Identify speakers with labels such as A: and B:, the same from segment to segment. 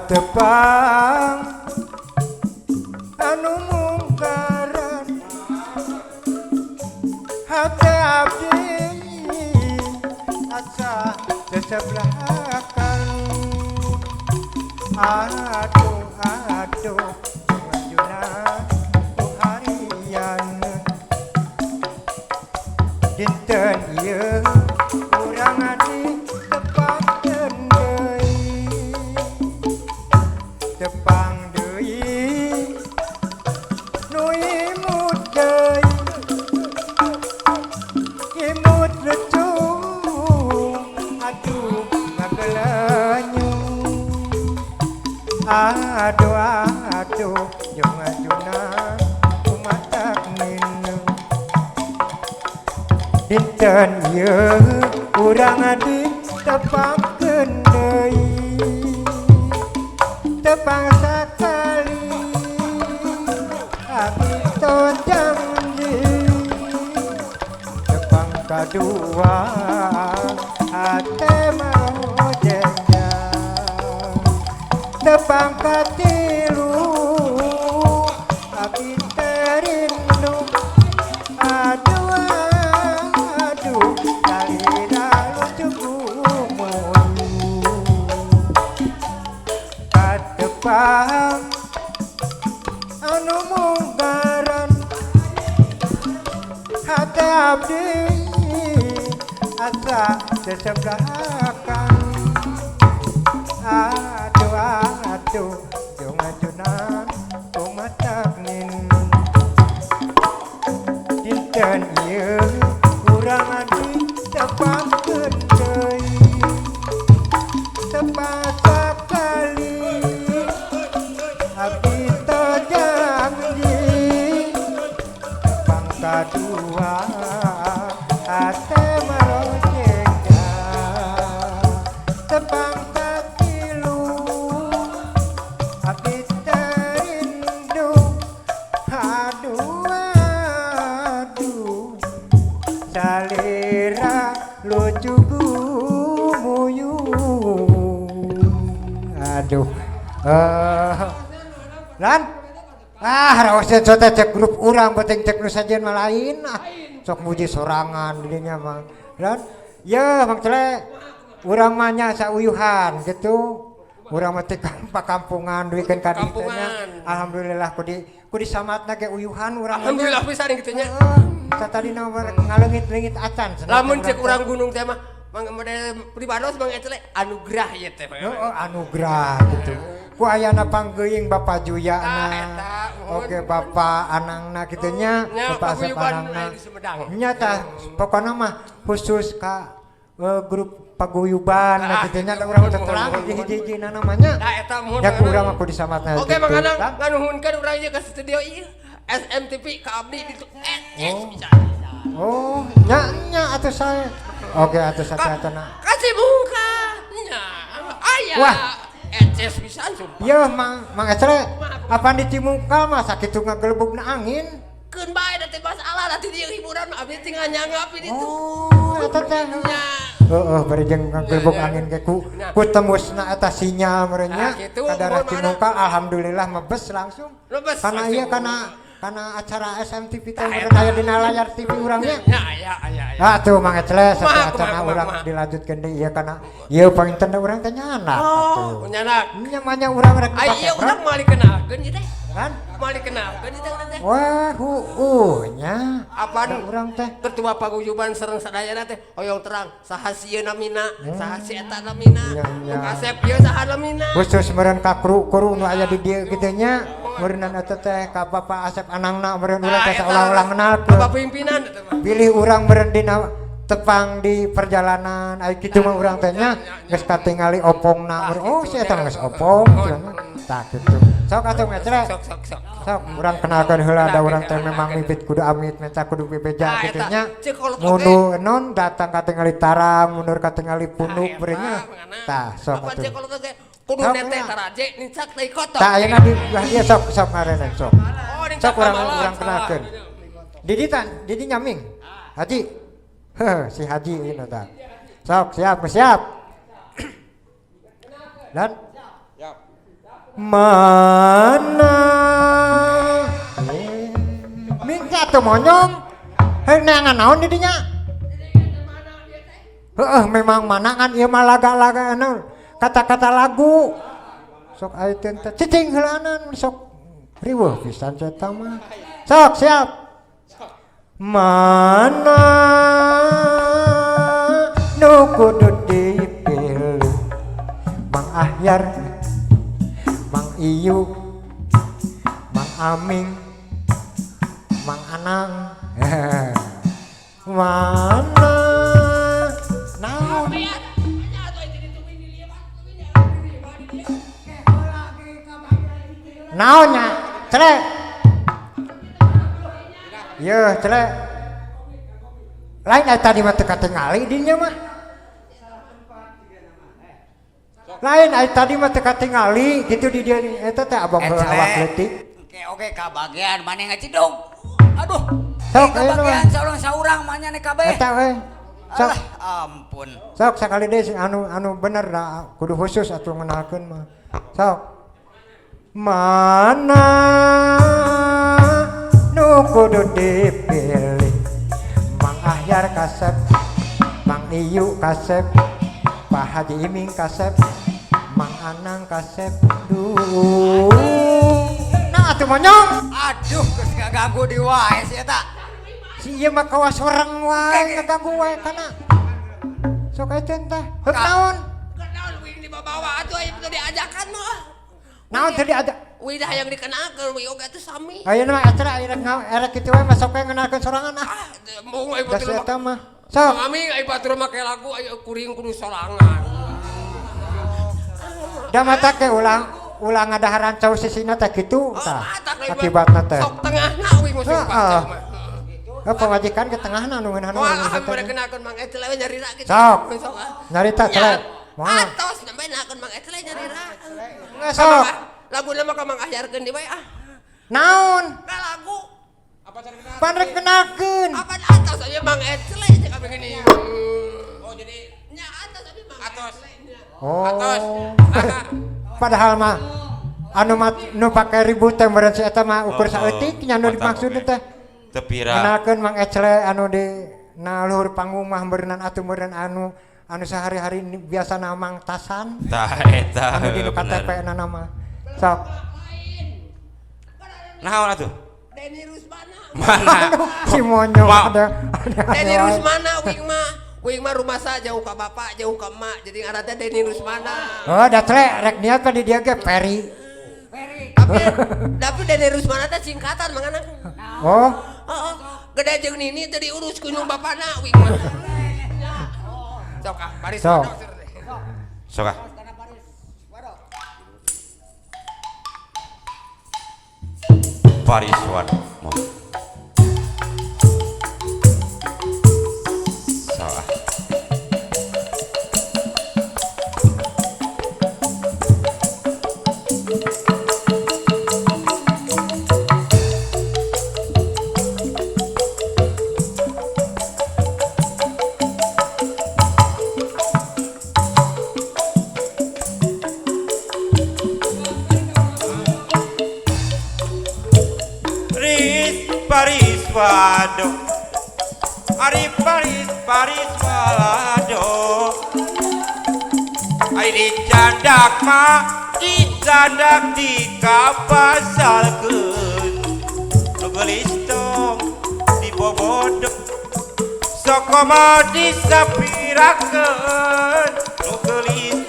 A: Katepang anu mungkaran hate abdi asa sesebelakan. Aduh aduh, ngajuna harian dinten ieu urang ditepangkeun deui, tepang deui nu imut deui, imut lucu, aduh ngagelenyu. Aduh aduh, jeung ngajuna kumatak minum dinten ieu urang ditepangkeun deui, tepang sakali abdi janji, tepang kadua hate marojenja, tepang katilu abdi terindu. Aduh aduh, salira lucu gumuyu. Katepang anu munggaran hate abdi asa sesebelakan. Aduh aduh, jeung ajunan kumatak ninun dinten ieu urang ditepangkeun deui, tepang sakali abdi janji, tepang kadua hate marojengja, tepang katilu abdi terindu. Aduh aduh, salira lucu gumuyu. Aduh, lan ah raoseun teh cek grup urang, penting cek nu sajen mah lain, ah sok muji sorangan didinya mah. Lan ya, Mang Cele, urang mah nya sauyuhan gitu, urang mah teh pakampungan duikeun ka ditu nya.
B: Kampungan.
A: Alhamdulillah ku disamatna ge uyuhan urang mah nya.
B: Alhamdulillah pisan kitu nya.
A: Heeh, satadina mah ngaleungit-leungit acan cenah
B: Lamun
A: teh.
B: Cek urang gunung teh mah, Mang, model pribados Mang Ecele, anugerah ieu teh.
A: Heeh, anugerah gitu. Ku ayana panggeuing Bapak Juyana.
B: Ah, eta, mohon.
A: Oke, Bapak Anangna kitu nya,
B: Nya,
A: Bapak Asep
B: paguyuban
A: Anangna.
B: aya di Sumedang.
A: Nya tah, pokona mah khusus ka grup paguyuban
B: Ah,
A: kitu nya,
B: gitu.
A: urang
B: Mohon,
A: teh terang
B: mohon, mohon.
A: hiji-hijina namanya.
B: Nah, eta mohon.
A: Ya ku urang mah kudu disamatna
B: Oke,
A: gitu.
B: Mang Anang,
A: Kan?
B: nganuhunkeun urang ieu ka studio ieu. SMTV ka abdi ditu. Eh,
A: Oh.
B: bisa.
A: Oh, nya nya atuh saya. Oke, atuh sateuacanna.
B: Kasih muka. Nya. Aya.
A: Wah.
B: Eces pisan sumpah.
A: Yeuh, Mang Mang Ecre, apa di Cimungkal mah sakitu ngagelebugna angin?
B: Keun bae da teh masalah, nanti dia hiburan mah abdi tinggal nyanggap di ditu.
A: Oh, eta teh.
B: Nya.
A: Heeh, bari jeung ngagelebug
B: Ya, ya.
A: angin ge ku
B: Nah.
A: ku tembusna eta sinyal meureun nya.
B: Nah, gitu,
A: Ka daerah
B: mohon.
A: Cimungkal alhamdulillah mebes langsung.
B: Mebes
A: Karena
B: langsung.
A: iya, karena acara SMTV teh
B: Tah,
A: meureun
B: eta.
A: Aya dina layar TV urang nya.
B: Nya aya aya aya.
A: Ah tuh, Mang Ecle,
B: Kumaha,
A: sateuacanna
B: kumaha,
A: urang
B: kumaha.
A: Dilanjutkeun deui ieu kana ieu panginten urang teh nyanak
B: Oh,
A: atuh.
B: nyanak.
A: Nya mah nya urang rek
B: Ai
A: dipake
B: ieu urang moal dikenalkeun ieu teh.
A: Kan?
B: Moal dikenalkeun ieu teh.
A: Wah, heueuh nya.
B: Apaan?
A: Da urang teh
B: Ketua paguyuban sareng sadayana teh hoyong terang saha sieun namina, saha si eta namina,
A: Nya, nya.
B: Nu kasep ieu saha namina.
A: Khusus meureun ka kru-kru nu aya di dieu kitu nya, meureunnan eta teh ka Bapak Asep Anangna meureun urang teh
B: Ah, eta.
A: saolah-olah ngenalkeun.
B: Bapak pimpinan eta mah.
A: Bilih urang meureun dina tepang di perjalanan ai kitu mah urang teh nya geus katingali opongna meureun, oh si eta geus opong cenah. Tah kitu. Sok atuh, Ngecre.
B: Sok sok sok.
A: Sok urang kenalkeun heula, da urang teh memang mibit kudu amit menta kudu bebeja
B: Ah,
A: kitu
B: eta.
A: nya.
B: Cek kolot oge.
A: Mundur non datang katingali tarang, mundur katingali punduk
B: Ah,
A: meureun nya.
B: eta, mangana.
A: Tah sok
B: Apa
A: atuh.
B: cek kolot oge kudu
A: Sok,
B: nete
A: ya.
B: taraje nincak teh kotok.
A: Tah ayeuna di belah dieu sok sok ngareuneuh sok.
B: Oh, nincak
A: Sok urang
B: kamalan,
A: urang
B: salah.
A: kenalkeun. Didi tan, Didi nyaming. Haji. Heh, si Haji ini tah. Sok siap, siap. Dan
C: Siap.
A: Mana minta tuh monyong hei neangan naon di dinya. Heeh, memang mana kan ieu mah laga-laga anu kata-kata lagu sok aya teh cicing heulaanan sok riweuh pisan eta mah. Sok siap. Mana nu kudu dipilih, Mang Ahyar, Mang Iyu, Mang Aming, Mang Anang. Mana naon? Naonnya? Celek. Yeuh, celek. Lain aya tadi mah teu katingali dinya mah. Lain aya tadi mah teu katingali kitu di dieu eta teh abang awak leutik.
C: Oke, oke kabagean maneh ngacidog. Aduh.
A: Sok
C: kabagean saurang-saurang mah nya kabeh.
A: Eta we. Sok.
C: Alah, ampun.
A: Sok sakali deui sing anu bener da kudu khusus atuh ngenalkeun mah. Sok. Mana nu kudu dipilih, Mang Ahyar kasep, Mang Iyu kasep, Pak Haji Iming kasep, Mang Anang kasep. Duh. Nah atuh monyong.
C: Aduh, geus ngaganggu di wae si eta.
A: Si ieu mah kawas horeng wae ngaganggu wae kana. Sok aya teh. Heuk naon?
B: Naon wing dibawa atuh aya teu diajakan mah.
A: Naon teu diajak?
B: Wih dah yang dikenalkeun wih oge teh sami.
A: Ayeuna mah acara erek kitu wae masuk we ngenalkeun sorangan ah.
B: Mung aya batur
A: mah. Eta mah. Sok.
B: Kami aya batur make lagu aya kuring kudu sorangan.
A: Da mata ke ulang ulang ngadaharan cau sisina teh kitu tah. Akibatna teh.
B: Sok tengahna wih musim baca mah.
A: Heuh pamajikan ke tengahna nu ngeunahna.
B: Moal ah kenalkeun Mang Ecel we nyarira kitu.
A: Sok. Nyarita cele.
B: Moal. Atos nembe nakeun Mang Ecel nyarira.
A: Geus sok.
B: Laguna mah ka Mang Ahyarkeun di wae ah.
A: Naon?
B: Ka lagu.
D: Apa cara kenalkeun?
A: Pan rek kenalkeun.
B: Apa atos aya Mang Ecel cek abdi gini.
D: Oh jadi
B: nya atos abi Mang
D: Atos.
A: Oh.
D: Atos.
A: Padahal mah anu nu pake ribut teh meureun si eta mah ukur saeutik nya nu dimaksud teh.
D: Teu pira.
A: Kenalkeun Mang Ecel anu di na luhur panggung mah meureunnan atuh meureun anu sehari-hari biasa Mang Tasan.
D: Tah eta.
A: Anu di KTP na nama. Sok.
D: Naon atuh?
B: Deni Rusmana.
D: Mana?
A: Si monyong ada.
B: Deni Rusmana wing mah. Wing mah rumah sa jauh ka bapak, jauh ka emak. Jadi ngaran teh Deni Rusmana.
A: Oh, da tle rek niat pa di dieu ge Peri.
C: Peri.
B: Tapi Deni Rusmana teh singkatan mang anak.
A: Oh.
B: Heeh. Gede jeung nini teh diurus ku nu bapana wing mah. Sok ah, baris.
A: Sok.
D: Sok ah. Paris Wad. Sok ah. Paris Wado, Ari Paris Paris Wado, Ari dicandak mah dicandak di kapasalkeun, nu geulis tong dibobodo, sokomo disapirakeun, nu geulis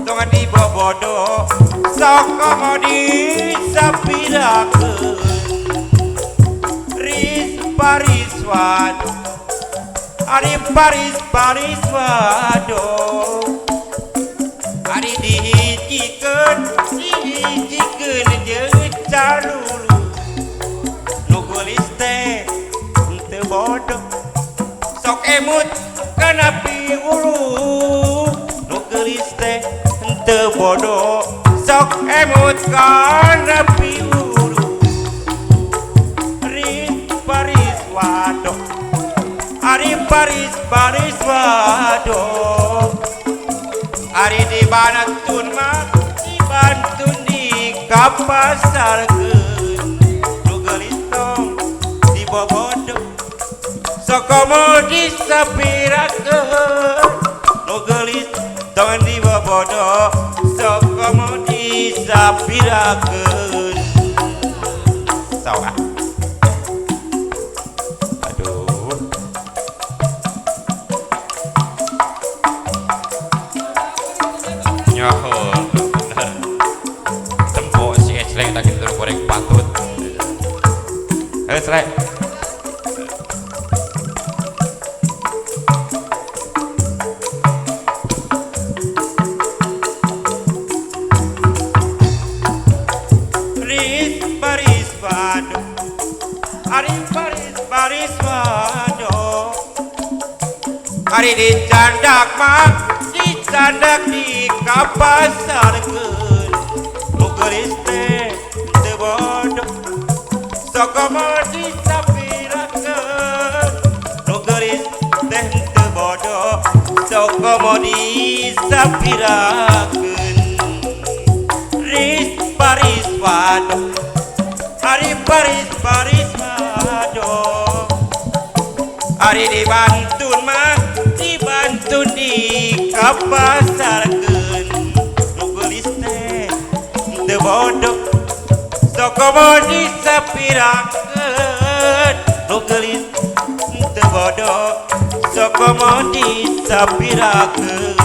D: tong dibobodo, sokomo disapirakeun. Paris Wado, Ari Paris Paris Wado, Ari dihijikeun dihijikeun jeung carulu, nu geulis teh teu bodoh, sok emut kana piwulu, nu geulis teh teu bodoh, sok emut kana piwulu. Paris Wado, Ari Paris Paris Wado, Ari di Banatun mah di Bantun di kapasarkeun nu geulis tong dibobodo sokomo disapirakeun nu geulis tong dibobodo sokomo disapirakeun sawah. Aduh.
E: Nyaho bener. Tempo si Ecleng tak gitu goreng patut. Hei, Cleng.
D: Ris baris wado Ari baris baris wado Ari dicandak mah dicandak di kapasarkeun nu geulis teh teu bodoh sokomo disapirakeun nu geulis teh teu bodoh sokomo disapirakeun Ris Paris wado Ari Paris Paris wado Ari dibantun mah dibantun di kapasarkeun nu geulis teh teu bodoh sokomo disapirakeun nu geulis teu bodoh sokomo disapirakeun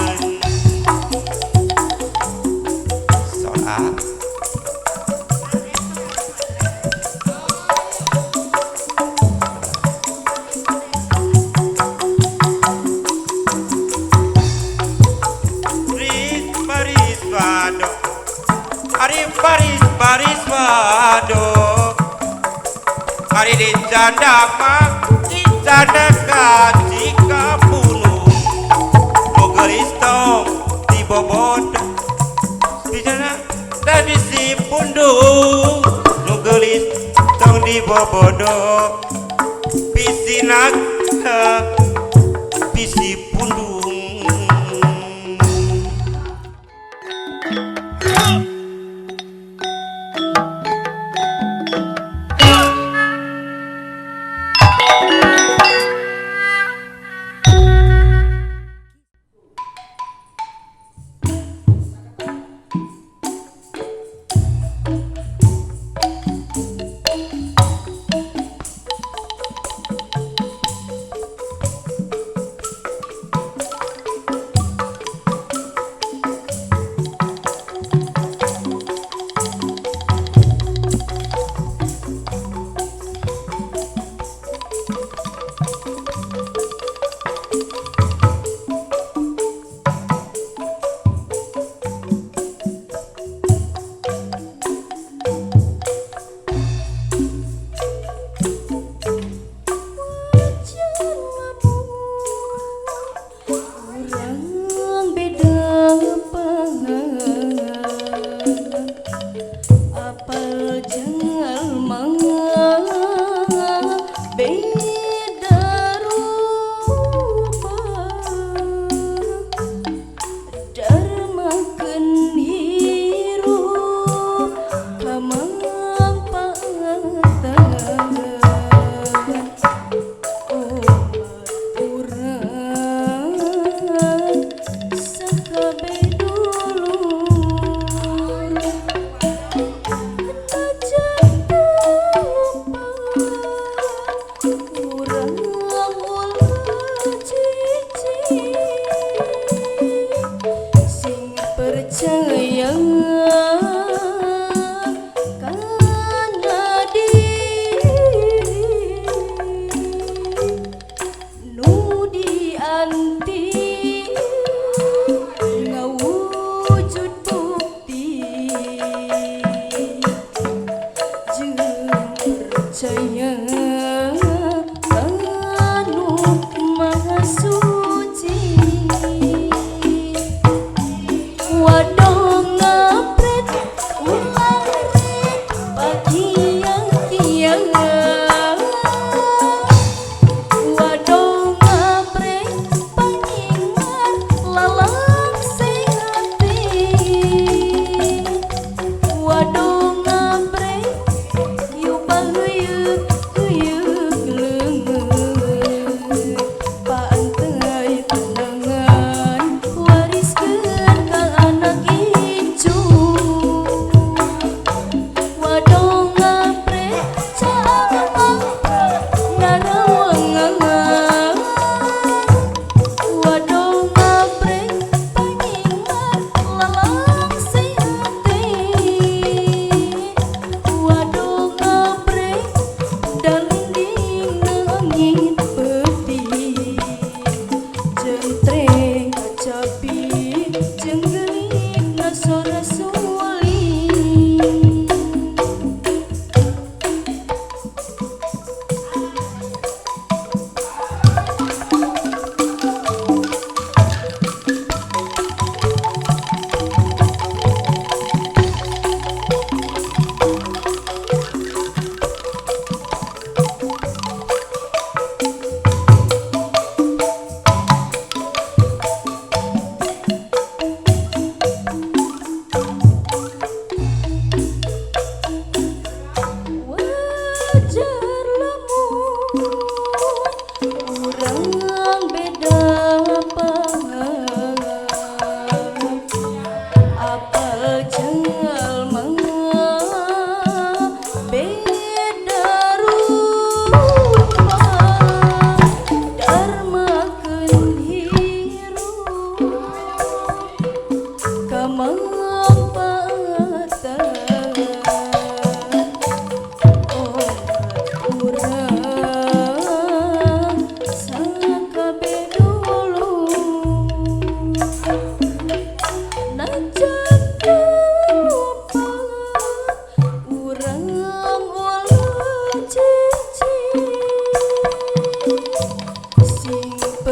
D: soal. Paris Paris wado Ari Paris Paris wado Ari dicandak mah dicandak ka Cikapundung nu geulis tong dibobodo dicandak da di Sipundung nu geulis tong dibobodo bisi naga bisi pundung.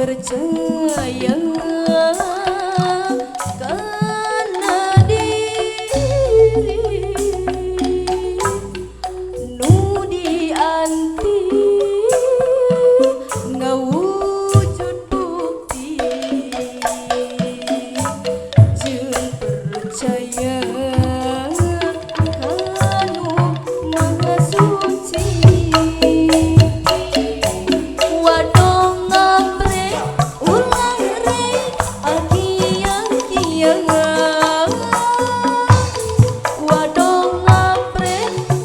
F: Percaya kana diri nu dianti ngawujud bukti jeung percaya kanu Maha Suci. Wadong ngapre ulah re akiang-kiang, wadong ngapre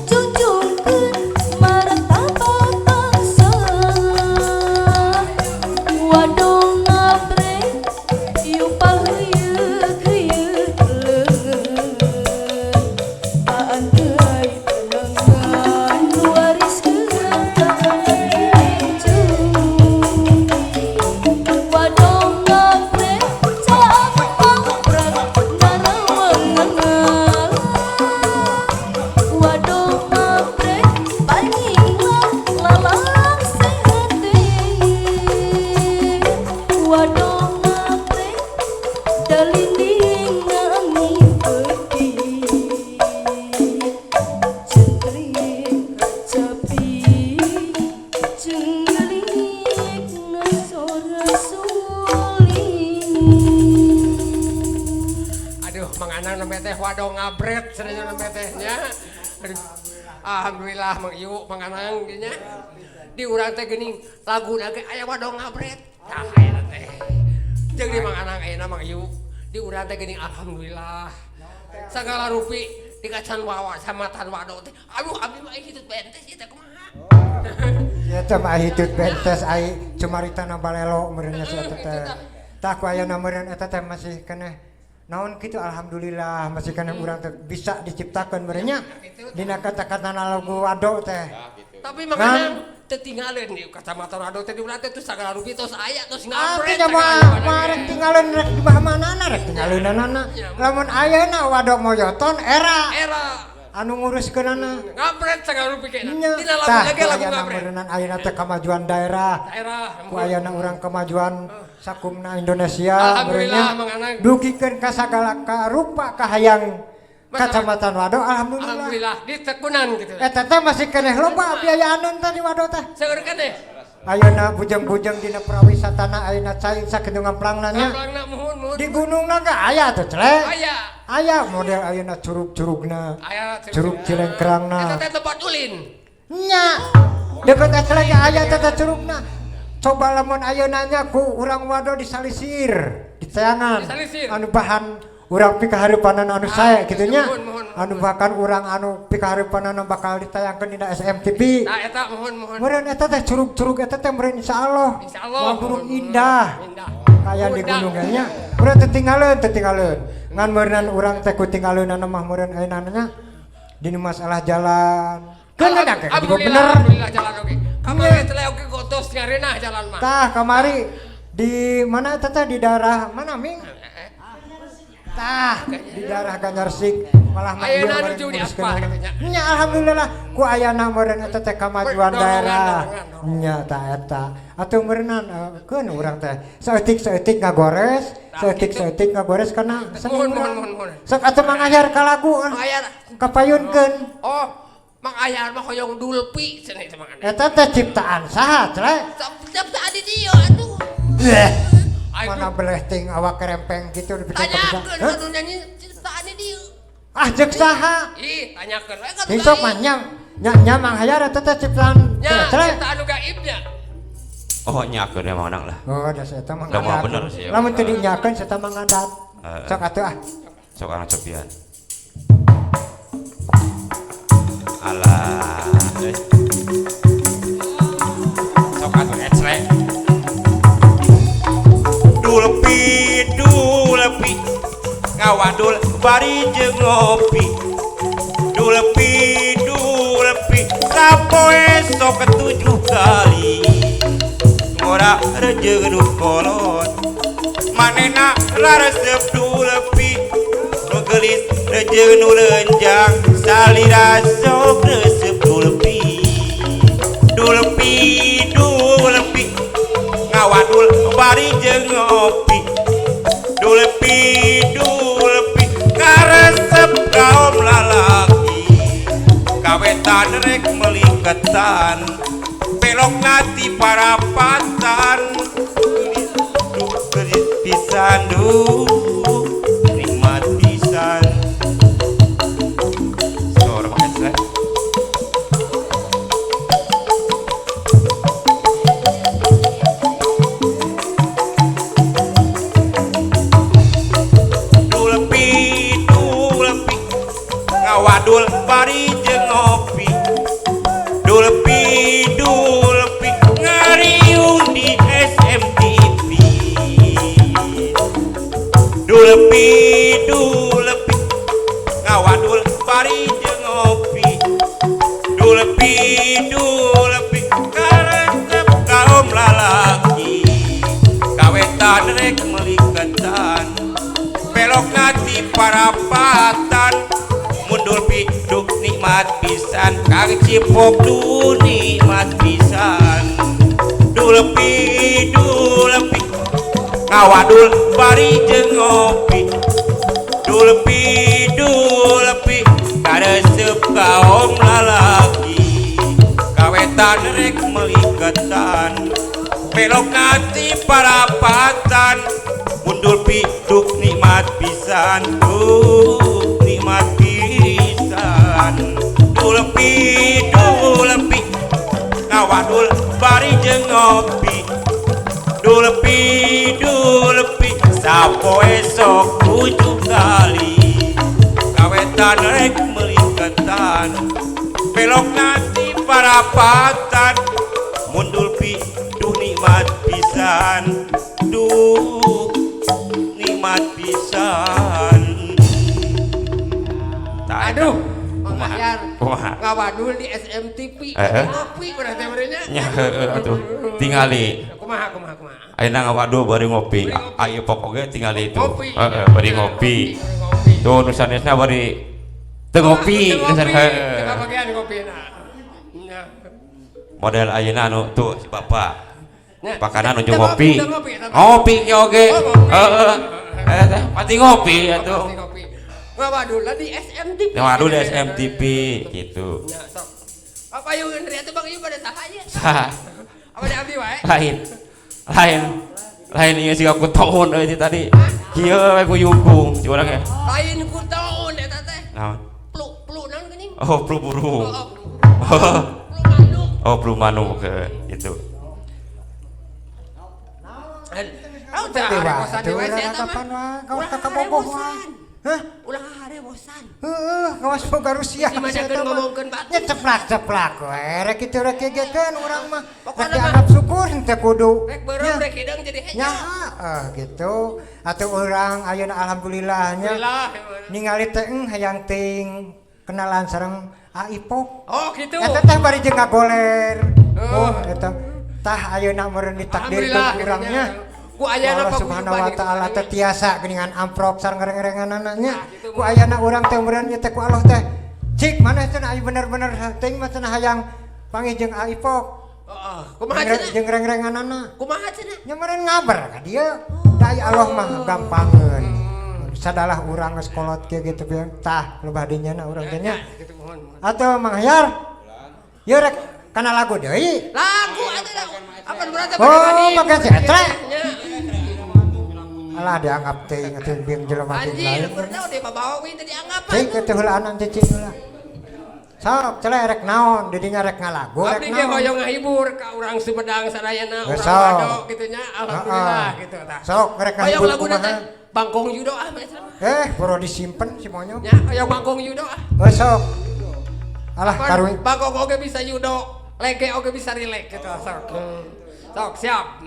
F: junjungkeun martabat bangsa, wadong ngapre yupaheuyeuk-heuyeuk leungeun paantai tenangan wariskeun ka incu. Wadong ngapre caang pangprak narawangan, wadong ngapre panyinglah lalang sehati, wadong ngapre dalinding angin peti centrik kacapi cenggelik ngasora suling.
B: Aduh, Mang Anang nembe teh wadong ngabret cenah nembe teh nya. Aduh. Alhamdulillah Mang Iu, Mang Anang ge nya. Di urang teh geuning laguna ge aya wadong ngabret. Tah aya teh. Jeung di Mang Anang ayeuna Mang Iu, di urang teh geuning alhamdulillah. Sagala rupi di kacan wawa samatan wado teh. Aduh, abdi mah hitut bentes ieu teh kumaha.
A: Ya teh mah hitut bentes ai cumaritana balelo meureun nya si eta teh. Tah ku ayeuna meureun eta teh masih keneh naon kitu, alhamdulillah masih keneh urang teh bisa diciptakeun meureun nya dina kata-katana lagu wado teh.
B: Tapi Mang Anang teu tinggaleun di kacamata wado teh di urang teh tos sagala rupi tos aya tos ngabret.
A: Artinya mah mah rek tinggaleun rek di manana rek tinggaleunana. Lamun ayeuna wado moyoton era
B: Era
A: anu nguruskeunana.
B: Ngabret sagala rupi ge.
A: Nya.
B: Dina lagu
A: Tah
B: lagi
A: ku
B: lagu
A: ayeuna
B: ngabret.
A: meureunan ayeuna teh kamajuan daerah.
B: Daerah.
A: Ku ayeuna urang kemajuan sakumna Indonesia.
B: Alhamdulillah,
A: meureunnya
B: Mang Anang.
A: dugikeun ka sagala karupa kahayang kacamatan Wado, alhamdulillah.
B: Alhamdulillah ditekunan gitu.
A: Eta teh masih keneh loba biayaaneun teh di Wado teh.
B: Seueur keneh.
A: Ayeuna bujeng-bujeng dina prawisatana ayeuna cai sakitu ngamplangna nya.
B: Ngamplangna muhun muhun.
A: Di gunungna ge aya tuh cele.
B: Aya.
A: Aya model ayeuna curug-curugna.
B: Aya
A: Curug Cilengkrangna.
B: Eta teh tempat ulin.
A: Nya. Deket Ecele ge aya teh teh curugna. Coba lamun ayeuna nya ku urang Wado disalisir, diteangan.
B: Disalisir.
A: Anu bahan urang pikahareupanana anu sae kitu nya.
B: Muhun, muhun,
A: Anu bahkan urang anu pikahareupanana bakal ditayangkeun dina SMTV.
B: Nah eta muhun muhun.
A: Meureun eta teh curug-curug eta teh meureun insyaallah.
B: Insyaallah.
A: Moal burung indah.
B: Indah.
A: Kaya di
B: Undang.
A: gunung nya. Urang teu tinggaleun, teu tinggaleun. Ngan meureun urang teh ku tinggaleunana mah meureun ayeuna nya dina masalah jalan. Keun da juga
B: Alhamdulillah,
A: bener.
B: alhamdulillah jalan oge. Kamari teh oge gotos ngareunah jalan mah.
A: Tah kamari di mana eta teh di daerah mana Ming? Tah di daerah Ganjarsik malah mah ieu
B: Ayeuna
A: meureun
B: nuju di
A: nguruskeun
B: aspal
A: anak.
B: kitu nya.
A: Nya alhamdulillah ku ayana meureun eta teh kamajuan
B: Dorongan,
A: daerah.
B: dorongan, dorongan.
A: Nya tah eta. Atuh meureunnan keun urang teh saeutik-saeutik ngagores, saeutik-saeutik ngagores kana seni
B: Muhun,
A: urang.
B: muhun, muhun, muhun.
A: Sok atuh mangayar ka lagu ah.
B: Mangayar.
A: Kapayunkeun.
B: Oh, Mang Ayar mah hoyong dulpi cenah itu Mang Anang.
A: Eta teh ciptaan saha, Cle?
B: Sap tadi dia atuh.
A: Bleh.
B: Ayo.
A: Mana beleh ting awak kerempeng gitu dibikin
B: Tanyakeun
A: kebiasaan. Hah?
B: anu nyanyi ciptaan di dieu.
A: Ah jeung saha?
B: Ih, tanyakeun we ka
A: Ting sok mah nya nya nya Mang Hayar eta teh ciptaan
B: Nya,
A: Cle.
B: ciptaan nu gaibnya.
E: Oh nyakeun emang Anang lah.
A: Oh, da saya mah
E: Lah, mah
A: ngadat.
E: bener sih, ya.
A: Lamun teu dinyakeun saya mah ngadat.
E: Heeh.
A: Sok atuh ah.
E: Sok anak cobian. Alah. Eh. Sok atuh eclek.
D: Dulepi dulepi ngawadul bari jeung ngopi, dulepi dulepi sapoe sok ketujuh kali ngora rejeung nu kolot manehna laresep dulepi nu geulis rejeung nu leunjang salira sok resep dulepi, dulepi dulepi ngawadul. bari jeung ngopi dulepi dulepi karesep kaum lalaki kawetan rek meuli ketan belok nati parapatan duh geulis pisan duh nikmat pisan. Sore Mang Esle. Dulepi dulepi ngawadul bari jeung ngopi dulepi dulepi ngariung di SMTV dulepi dulepi ngawadul bari jeung ngopi dulepi dulepi karesep kaum lalaki kawetan rek meuli ketan belok nati parapatan mundur piduk nikmat pisan Kang Cipok duh nikmat pisan dulepi dulepi ngawadul bari jeung ngopi dulepi dulepi karesep kaum lalaki kawetan rek meuli ketan belok nati parapatan mundur piduk nikmat pisan duh nikmat pisan dulepi dulepi ngawadul bari jeung ngopi dulepi dulepi sapoe sok tujuh kali kawetan rek meuli ketan belok nati parapatan mundur piduh nikmat pisan duh nikmat pisan.
B: Aduh, Mang Ahyar.
E: Kumaha?
B: Ngawadul di SMTV.
E: Eh.
B: Ngopi berarti merenya.
E: Nya heueuh atuh tingali.
B: Kumaha kumaha kumaha.
E: Ayeuna ngawadul bari ngopi. Aya pokoknya tingali itu.
B: Ngopi.
E: Heeh, bari ngopi.
B: Ngopi.
E: Tuh nu sanesna bari teu ngopi.
B: Teu
E: Nu
B: ngopi.
E: heeh.
B: Teu kabagian ngopina. Nya.
E: Model ayeuna anu tuh si bapak.
B: Nya.
E: Pakana nu
B: Teu
E: ngopi.
B: teu ngopi, teu
E: Ngopi ge oge.
B: Oh, ngopi.
E: Heeh. Eh teh pasti ngopi atuh.
B: Pasti ngopi. Ngawadul di SMTV.
E: Ngawadul di SMTV gitu.
B: Nya, sok. Apa yung Andrea tuh Bang Ieu pada saha nya?
E: Saha?
B: Apa di abdi wae?
E: Lain. Lain. Lain ieu siga ku toon euy ti tadi. Kieu we ku yukung si urang ge.
B: Lain ku toon eta teh.
E: Naon?
B: Plu plu naon geuning?
E: Oh, flu burung.
B: Oh, oh, plu. Plu manuk.
E: Oh, flu manuk gitu.
B: Oh, teh
A: Dewa,
B: harewosan
A: tuh
B: dewe si
A: urang
B: eta mah.
A: kapan wae kau
B: Ulah
A: ka kabogoh wae.
B: harewosan.
A: Hah?
B: Ulah harewosan.
A: Heeh, kawas boga Rusia.
B: Si majakeun ngomongkeun batur.
A: Nya ceplak-ceplak we, rek kitu rek gegekeun urang mah. Rek
B: Pokona mah.
A: dianggap syukur henteu kudu.
B: Rek beureum rek hideung jadi hejo.
A: Nya heeh gitu. Atuh urang ayeuna alhamdulillah nya.
B: Alhamdulillah.
A: Ningali teh hayang teuing kenalan sareng Aipok.
B: Oh, gitu.
A: Eta teh bari jeung ngagoler.
B: Oh.
A: Oh, eta tah ayeuna meureun ditakdirkeun
B: Alhamdulillah
A: urangnya.
B: Ku ayana
A: Allah Subhanahu wa taala teh tiasa geuningan amprok sareng ngereng-renganana nya.
B: Nah, gitu,
A: Ku ayana urang teh meureun ieu teh ku Allah teh. Cik maneh cenah aya bener-bener teuing mah cenah hayang panggih jeung Aipok.
B: Heeh. Kumaha cenah?
A: Jeung reng-renganana.
B: Kumaha cenah?
A: Nya meureun ngaber ka dieu. Da aya Allah mah gampangeun. Sadalah urang geus kolot kieu gitu pieu. Tah lebah dinya na urang teh nya.
B: Gitu mohon. mohon.
A: Atau Mang Hayar? Ieu rek kana lagu deui.
B: Lagu atuh dah. Apa berarti
A: Oh, make cetre.
B: Nya.
A: Alah dianggap teuing atuh biung jelema teh
B: Anjir,
A: lain.
B: berarti udah bawa win tadi anggapan.
A: Cik atuh heulaan cicing heula. Sok cele rek naon, di dinya rek ngalagu rek
B: Abdi ge
A: naon.
B: hoyong ngahibur ka urang Sumedang sadayana,
A: Geus
B: urang
A: sok.
B: Wado gitu nya. Alhamdulillah
A: Heeh.
B: gitu tah.
A: Sok rek
B: Hoyong
A: ngahibur
B: laguna
A: kumaha.
B: teh Bangkong Yudo ah mah cenah.
A: Boro disimpen si monyong.
B: Nya hoyong Bangkong Yudo ah.
A: Geus sok. Alah
B: Pan,
A: karunya.
B: Bangkong oge bisa yudo, lege oge bisa rilek gitu sok. Sok siap.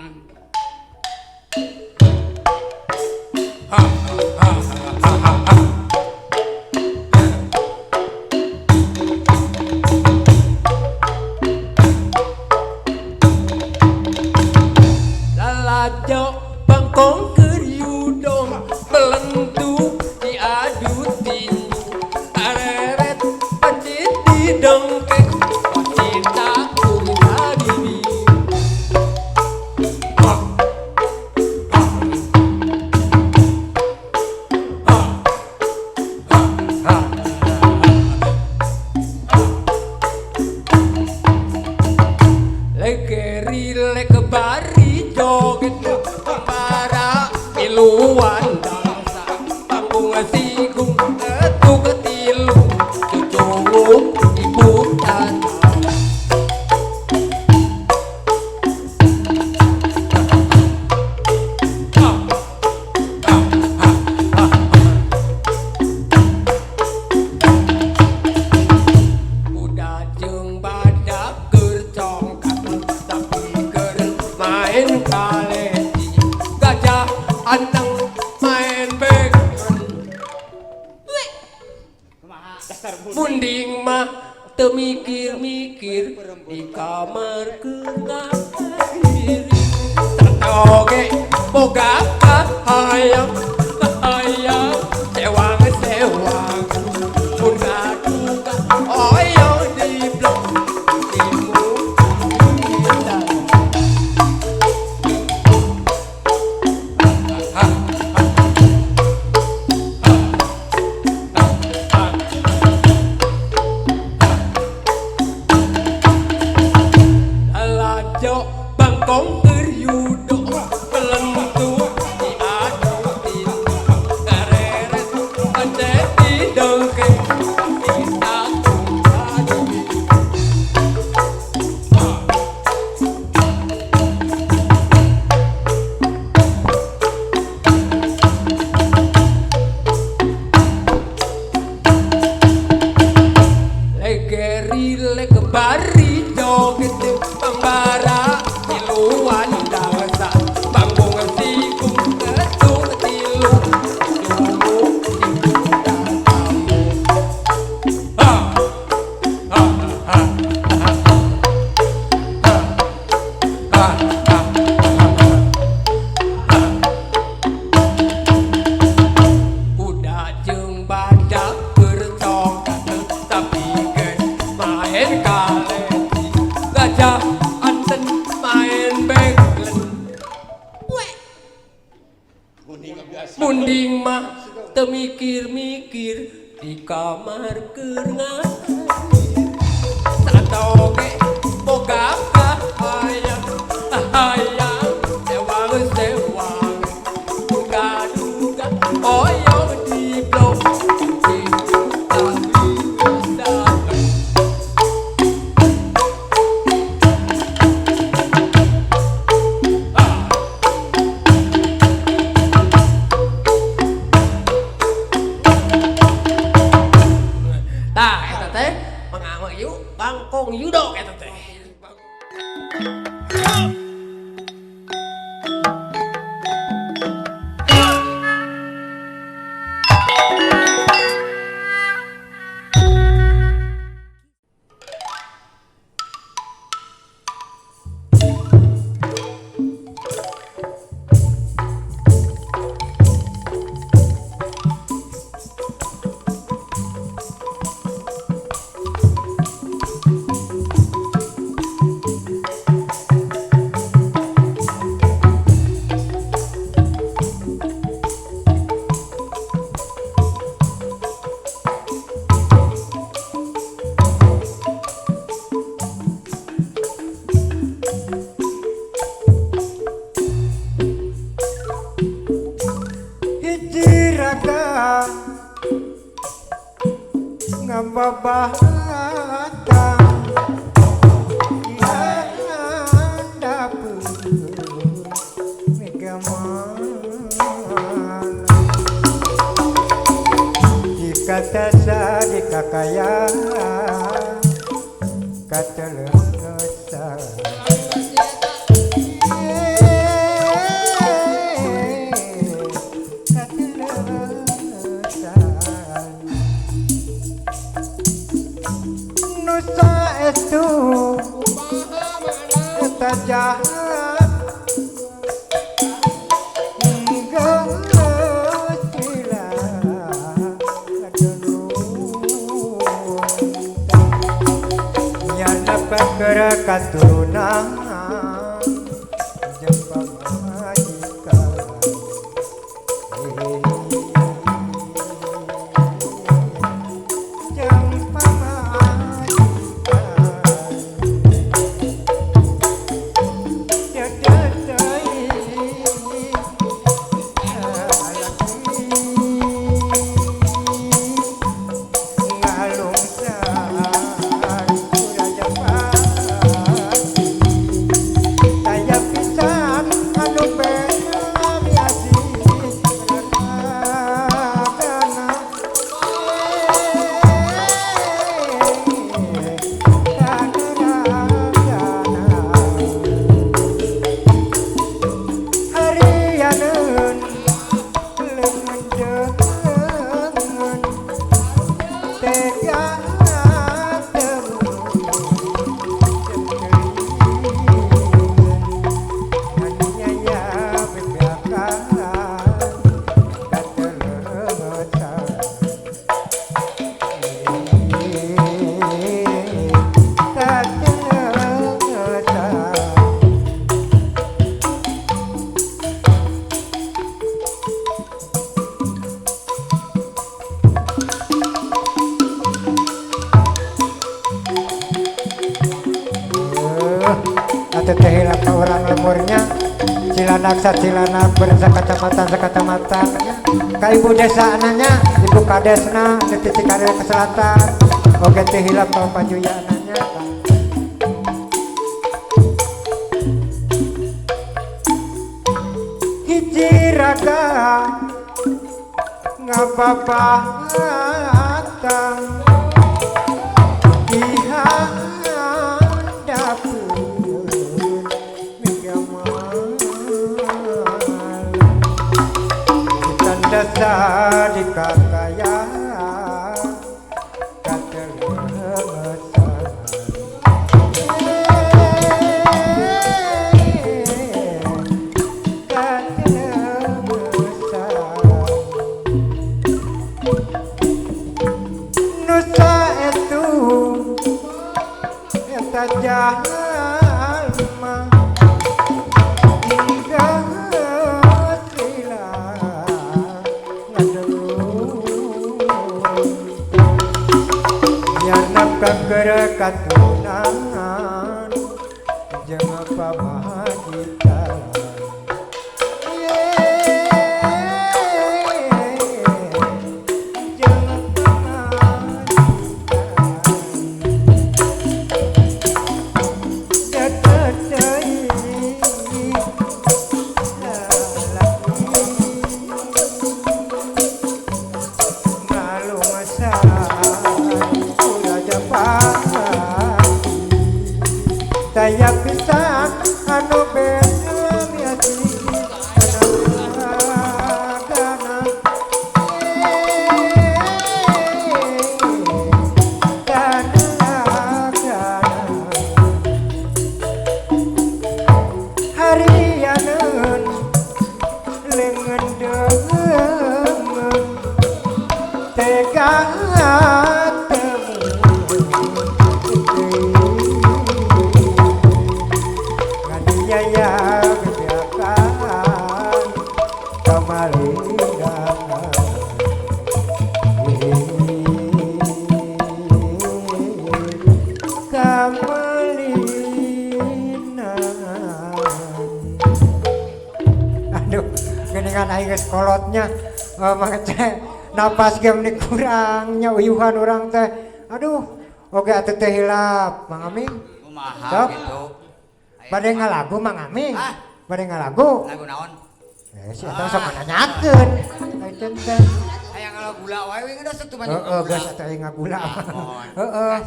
B: Ha, ha, ha, ha, ha. Lalajo bangkong keur yudo melentu diadu tinju areret pacit didongkek cinta ku minta dibi. Legerilek bari joget para miluan dangsa panggung sigung ketuk tilu cucunguk ibu tata. Udah jeung badak keur congkak tapi keur main kaleci gajah anteng main begon munding mah teu mikir-mikir di kamar keur ngahiring satoge boga kahayang kahayang sewang sewang mun gaduga oyong di blok timu kita. Lalajo bangkong keur yudo pelentu diadu tilu kareret pencet di dengke ditakung adu. Legerilek bari joget pambara miluan dangsa panggung sigung ketuk tilu cucunguk ibu tatamu. Ha ha ha ha ha ha ha. Udah jeung badak keur congkak tapi geus main kaleci gajah anten main beglen munding mah teu mikir-mikir di kamar keur ngahiring satoge boga kahayang kahayang sewang sewang duga duga oyong di blok Tah eta teh mangga yuk Bangkong Yudo eta teh.
A: Hiji raga ngababatang di handapeun mega mana jika tasa di kakayaan katelengesan. Nusa estu eta jahat geus lila kadulun nyana perkara katurunan jeung pamajikan. Jeung pamajikan. urang lemurnya Cilandak sacilandak bersakacamatan sakacamatan ka ibu desa ananya ibu kadesna di Cikareo ke selatan oge teu hilap ka pajuya ananya. Hiji raga ngapapatang di handapeun migamal ditanda di kakayaan kateleungesan Nusa itu eta jalma hingga sila ngadelung yarnap ka katunangan jeung pamajikan. Daya pisan anu beda harianeun leungeun deungeun tega ya bebeakan kamalingan kamalinan. Aduh, geningan aing geus kolotnya mangce napas ge meni kurangnya uyuhan urang teh. Aduh, oge atuh teh hilap Mang Aming.
C: Kumaha gitu.
A: Bade ngalagu Mang Aming. Bade ngalagu.
C: Lagu naon?
A: Si eta sok nanyakeun. Aing teh.
C: Hayang ngagula wae we geus atuh banyak.
A: Heeh, geus atuh aing ngagula. Heeh.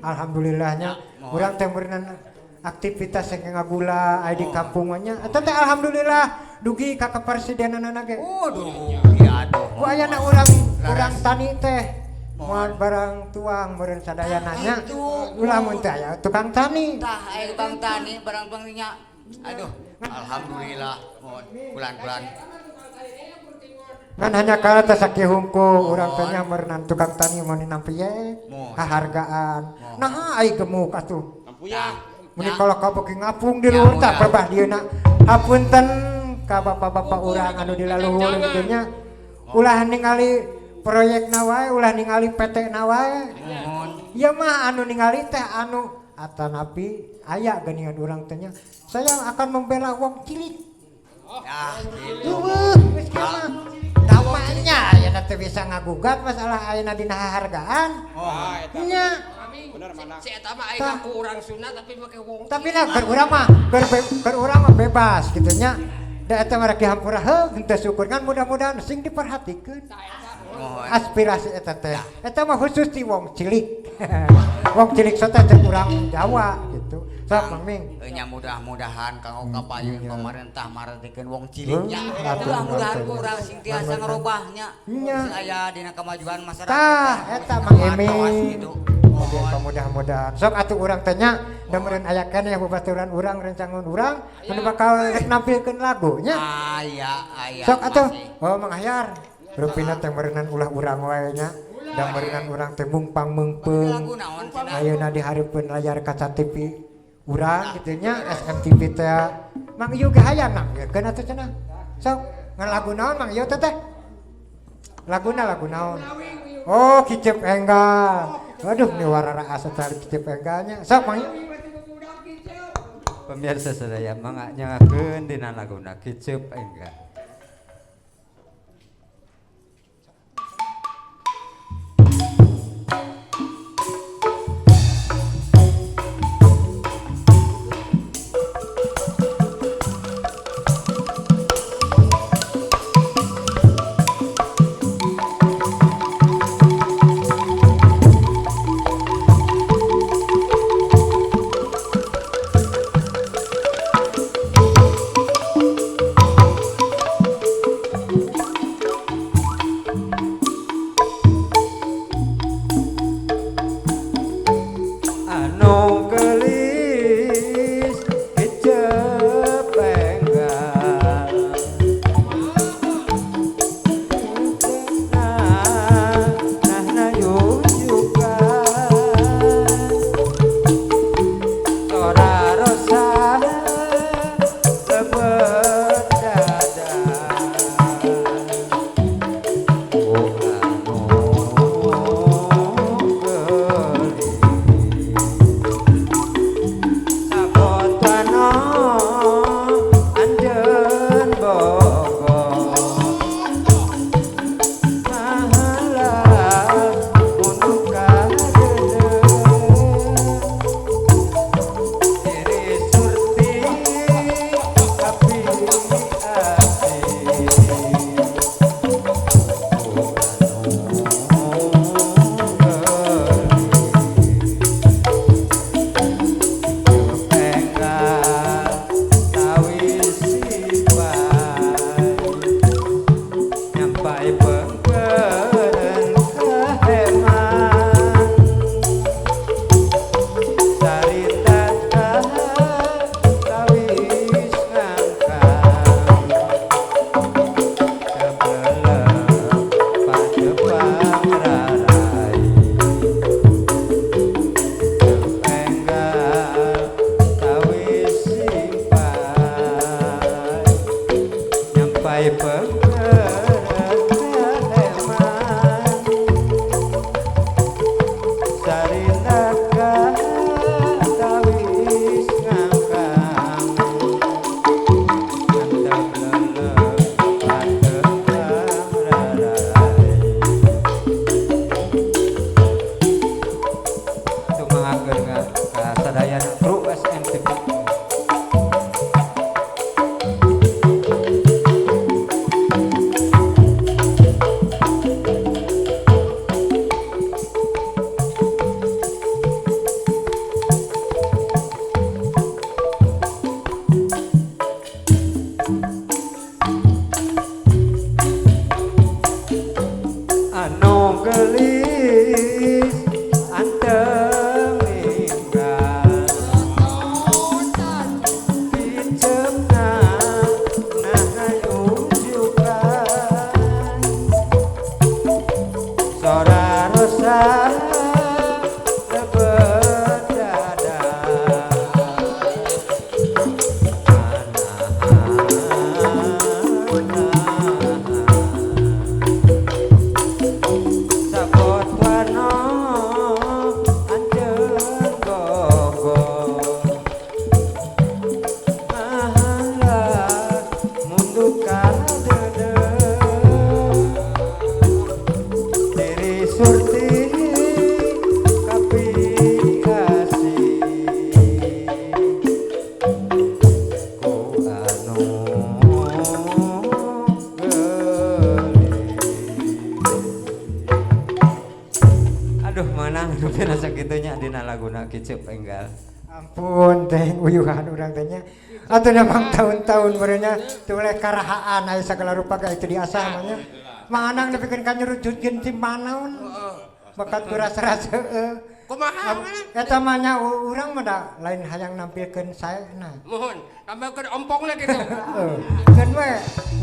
A: Alhamdulillahnya urang teh meureunna aktivitas yang ngagula aya di kampung mah nya. Eta teh alhamdulillah dugi ka kapresidenanana ge.
C: Waduh, ieu atuh.
A: Ku ayana urang tani teh. Moal barang tuang meureun sadayana nya. Ulah mun teh aya tukang tani.
C: Tah aya tukang tani barang tuang nya. Aduh, alhamdulillah mohon bulan-bulan.
A: Kan hanya kalah teh sakieu hungkul urang teh nya meureun tukang tani mun nampi ye hahargaan. Naha ai gemuk atuh. Mun kalau ka beuki ngapung di luhur tah perbah dieuna. Hapunten ka bapak-bapak urang anu di laluhur kitu nya. Ulah ningali proyek na wae, ulah ningali PT na wae. Ieu mah anu ningali teh anu atanapi aya geuningan urang teh nya. Saya akan membela wong cilik.
C: Ah, gitu.
A: Eueuh, geus kieu mah. Tamanya ayeuna teh bisa ngagugat masalah ayeuna dina hargaan.
C: Oh,
A: nya.
B: Bener mana? Si eta mah aing ngaku urang Sunda tapi make wong.
A: Tapi nah keur urang mah, keur urang mah bebas kitu nya. Da eta mah rek dihampura heuh henteu syukur kan mudah-mudahan sing diperhatikeun. Aspirasi eta teh. Eta mah khusus di wong cilik. Wong cilik sok teh urang Jawa gitu. Sok Mang Ming.
C: Nya mudah-mudahan kanggo kapayun pemerintah maretikeun wong cilik nya. Mudah-mudahan ku urang sing tiasa ngerubahnya. Sing aya dina kemajuan masyarakat.
A: Tah eta Mang Eming. Mudah-mudahan. Sok atuh urang teh nya da meureun aya keneh babaturan urang rencangan urang anu bakal rek nampilkeun lagu nya.
C: Aya aya.
A: Sok atuh. Oh Mang Ahyar. Rupina teh meureunnan ulah urang wae nya. Da meureunnan urang teh mungpang meungpeung. Ayeuna di hareupeun layar kaca TV urang kitu nya SMTV teh. Mang Ieu ge hayang nampilkeun atuh cenah. Sok ngan lagu naon Mang Ieu teh teh? Laguna lagu naon? Oh, Kicep Enggal. Waduh, ni warara asa tadi Kicep Enggalnya. Sok Mang Ieu.
G: Pemirsa sadaya mangga nyangakeun dina laguna Kiceup Enggal. Kiceup Enggal.
A: Ampun teh uyuhan urang teh nya. Atuh memang tahun-tahun merenya teu karahaan aya sagala rupa ka itu diasah mah nya. Mang Anang nepikeun ka nyurujutkeun ti manaon. Bakat ku rasa-rasa heueuh.
B: Kumaha?
A: Eta mah nya urang mah da lain hayang nampilkeun saena.
B: Mohon, tampilkeun ompongna kitu.
A: Heeh. Keun we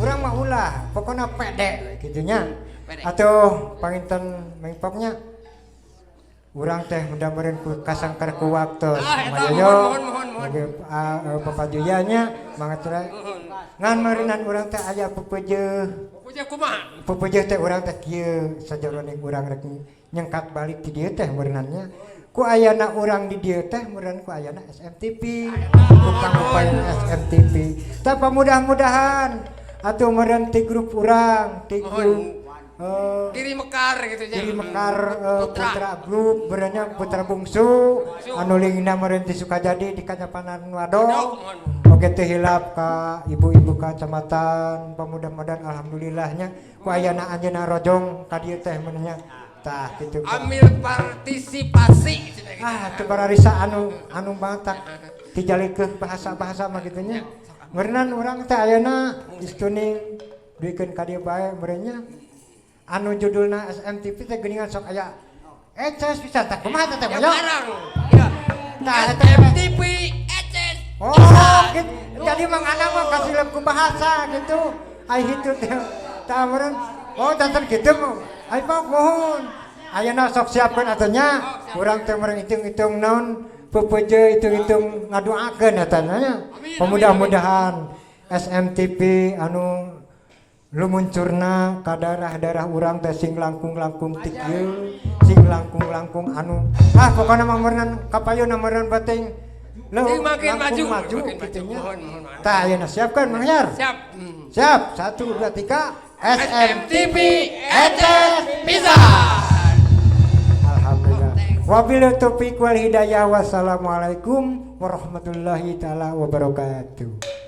A: urang mah ulah, pokona pede kitu nya. Atuh panginten mengpoknya. Urang teh mudah meureun ku kasangkar ku waktos.
B: Mohon mohon mohon.
A: Bapak Juyanya mangga cerai. Ngan meureunan urang teh aya pepeujeuh.
B: Pepeujeuh kumaha?
A: Pepeujeuh teh urang teh kieu sajaroning urang rek nyengkat balik ti dieu teh meureunannya. Ku ayana urang di dieu teh meureun ku ayana SMTV. Ku pangupayana SMTV. Tah, mudah-mudahan atuh meureun ti grup urang, ti grup
B: Giri Mekar gitu nya.
A: Giri Mekar,
B: Putra.
A: Putra Grup berenya Putra Bungsu anu lingna meureun ti Sukajadi di Kanyapanan Wadong.
B: Mohon.
A: Oke, teu hilap ka ibu-ibu kecamatan, pemuda-mudahan alhamdulillahnya ku ayana anjeunna rojong ka dieu teh meureunnya. Tah, kitu.
B: Ambil partisipasi cenah gitu.
A: Ah, teu bararisa anu anu bantak tijalikeun bahasa-bahasa mah kitu nya. Meureunnan urang teh ayeuna istuning duikeun ka dieu bae meureunnya. Anu judulna SMTV teh geuningan sok aya eces pisan tah, kumaha teh
B: Ya
A: Moyo?
B: barang. Ya.
A: Tah, eta
B: SMTV eces.
A: Oh, gitu. Jadi Mang Anang mah kasih ku bahasa gitu. Ai hitu teh. Tah meureun. Oh, danten kitu mah. Ai pak mohon. Ayeuna sok siapkeun atuh nya. Urang teh meureun hitung-hitung naon pepeje, hitung-hitung ngadoakeun eta nya. Pemudah-mudahan SMTV anu lumuncurna ka daerah-daerah urang teh sing langkung-langkung ti kieu, sing langkung-langkung anu ah pokona mah meureun kapayun meureun penting
B: Sing makin
A: langkung
B: maju,
A: maju
B: makin
A: kitu
B: maju.
A: nya.
B: Mohon, mohon, mohon.
A: Tah, ayeuna siapkan Mang Yar.
B: Siap.
A: Siap. Satu, dua, tiga.
B: SMTV
A: SMTV Eces
B: pisan.
A: Alhamdulillah. Wabillahi taufiq wal hidayah. Wassalamualaikum warahmatullahi taala wabarakatuh.